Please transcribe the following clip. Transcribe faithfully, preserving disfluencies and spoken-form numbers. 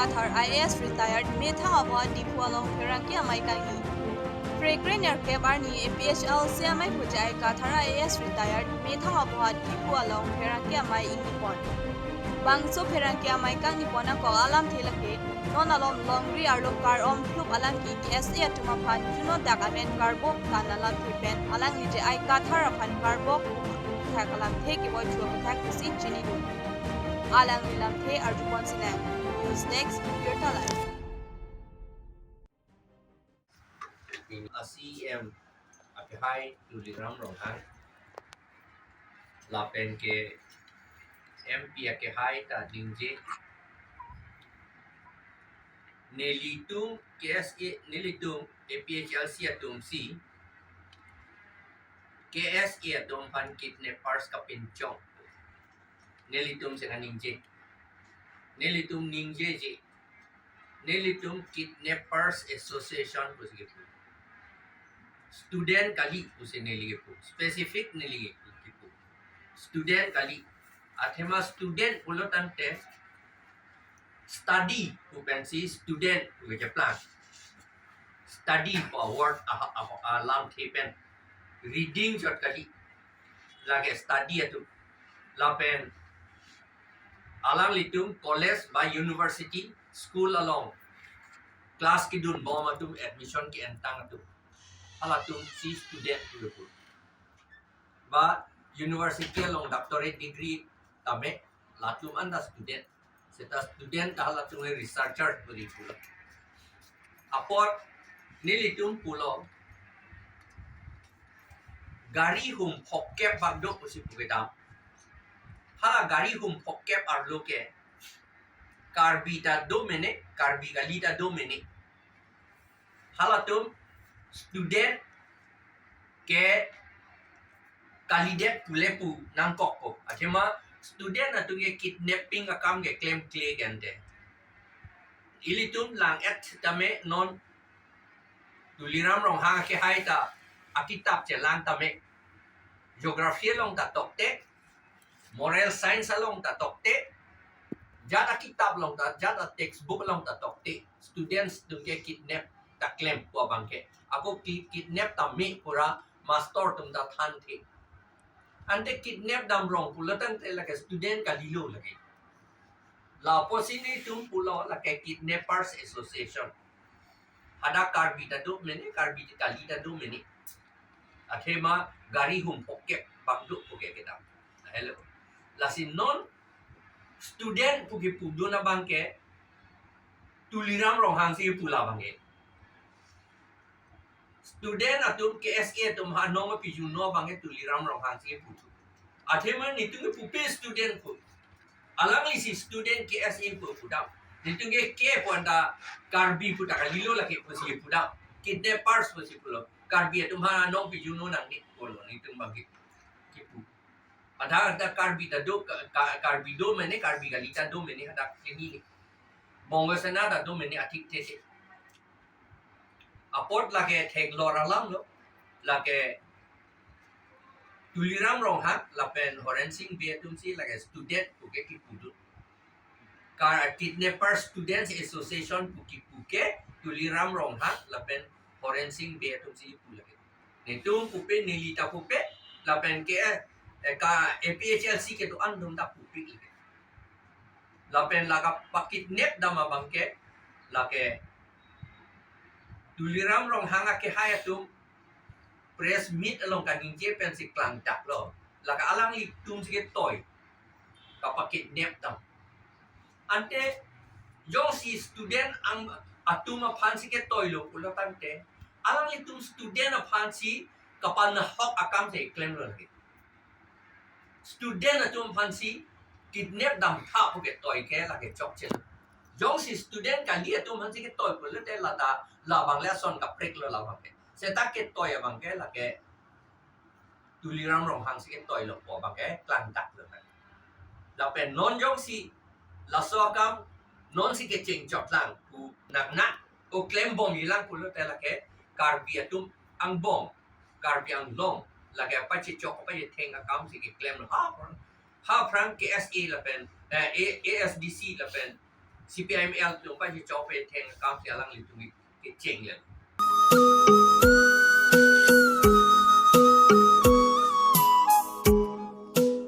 Kathar I A S retired methang aboha Diphu along pherangke amei kangni. Phrekre nerkep arni A P H L C amei puja I Kathar I A S retired methang aboha Diphu along pherangke amei ingnipon. Bangso pherangke amei kangnipon akok alamthe lake, non alom longri arlo kar-om phlup alam ke K S A atum aphan junodak amen karbok tan alamthe pen alangli je I Kathar aphan karbok thak alamthe kevoi chua pathak pusi chinidun. Alangli lamthe arjupon sinang. News Desk, Birta Live. A C E M akehai Tuliram Ronghang lapen ke M P akehai ta ningje, nelitum K S A, nelitum A P H L C atum si K S A atum aphan kidnappers kapinchong. Nelitum si ningje. Nelitum ningjeje. Nelitum Kidnappers Association pusi kipu. Student kali pusi neli kipu. Specific neli kipu. Student kali. Athema student pulo tangte study pu pensi student pu keplang. Study pu award aha, aha, alamthe pen. Reading chot kali. Lake study atum. Lapen alanglitum college ba university, school along class kedun bom atum, admission ke-entang atum, halatum si student pulo pu. Ba university along doctorate degree tame, latum anta student. Seta student ta halatum researcher pu di pulo. Apot nelitum pulo, gari hum phokep bak do pusi pu kedam. Hala gari hum phokep arlo ke Karbi ta do mene, Karbi kali ta do mene. Halatum student ke kalidet pule pu nangkok ko. Athema student atum ke kidnapping akam ke klemkle gente. Ilitum lang-et tame non Tuliram Ronghang akehai ta akitap chelang tame, geography along ta tokte, moral science along ta tokte, jat akitap along ta, jat a textbook along ta tokte, students atum ke kidnap ta klem pu abang ke. Ako ki-, kidnap tame pura master atum ta thanthe. Ante kidnap dam rong pulo tangte lake student kalilo lake. Lapusi nelitum pulo lake Kidnappers Association. Hadak Karbi ta do mene, Karbi kali ta do mene. Athema gari hum phokep bak do pu ke kedam. Hello. Lasi non student pu kipudun abang ke Tuliram Ronghang si pu labang ke. Student atum K S A atum ha nong piju no abang ke Tuliram Ronghang si pu. Athema nelitum ke pupe student pu. Alangli si student K S A pu pudam. Nelitum ke ke pu anta Karbi pu ta kalilo lake pusi pudam. Kidnappers pusi pulo. Karbi atum ha nong piju no nangne pulo nelitum abang ke kipu. Ada ada Karbi ta do, Ka-, Ka-, Karbi do mene, Karbi kali ta do mene, ada kini. Bongo Sena ta do mene atik tete. Apot lake theklor alam lo, lake Tuliram Ronghang lapen Horensing Bey atum si lake student pu ke kipudun. Kar Kidnapper Students Association pu kipu ke Tuliram Ronghang lapen Horensing Bey atum si pu lake. Nelitum pupe, neli ta pupe, lapen ke, eh, ka A P H L C kedo-an atum ta pupe lake. Lapen lake pakidnap dam abang ke, lake Tuliram Ronghang akehai atum press meet along kaningje pensi klangdak lo. Lake alanglitum si ketoi kapakidnap dam. Ante jongsi student ang atum aphan si ketoi lo pulo tangte, alanglitum student aphan si kapanahok akam si klemlo lake. Student atum aphan si kidnap dam tha pu ketoi ke lake chokche. Jongsi student kali atum aphan si ketoi pulote lata labang le ason kaprek lo labang ke. Seta ketoi abang ke lake Tuliram Ronghang si ketoi lo pu abang ke klangdak lo. Lapen non jongsi laso akam non si kecheng chotlang pu nangnak o klembom ilang pulote lake Karbi atum angbong, Karbi Anglong, lake pachechok pachetheng akam si keklem lo. Ha aphrang, ha aphrang K S A lapen, eh, A-, A S D C lapen C P I M L atum aphan si chope theng account si alanglitum kecheng le.